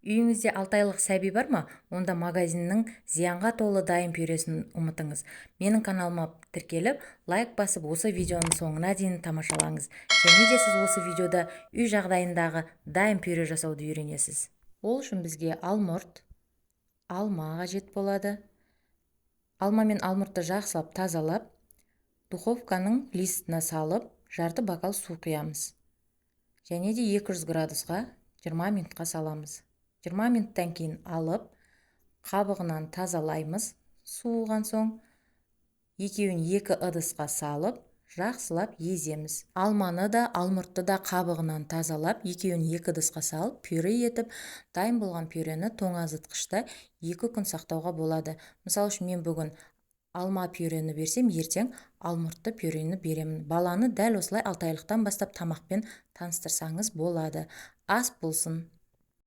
Үйіңізде 6 айлық сәби бар ма? Онда магазиннің зиянға толы дайын пюресін ұмытыңыз. Менің каналыма тіркеліп, лайк басып, осы видеоның соңына дейін тамашалаңыз. Және де сіз осы видеода үй жағдайындағы дайын пюре жасауды үйренесіз. Ол үшін бізге алмұрт, алма қажет болады. Алма мен алмұртты жақсылап тазалап, духовканың листіне салып, жарты бокал су құямыз. Және де 200 градусқа 20 минутқа саламыз. 20 минуттан кейін алып, қабығынан тазалаймыз. Суыған соң екеуін екі ыдысқа салып, жақсылап еземіз. Алманы да, алмұртты да қабығынан тазалап, екеуін екі ыдысқа салып, пюре етіп, дайын болған пюрені тоңазытқышта 2 күн сақтауға болады. Мысалы үшін, мен бүгін алма пюрені берсем, ертең алмұртты пюрені беремін. Баланы дәл осылай 6 айлықтан бастап тамақпен таныстырсаңыз болады. Ас болсын!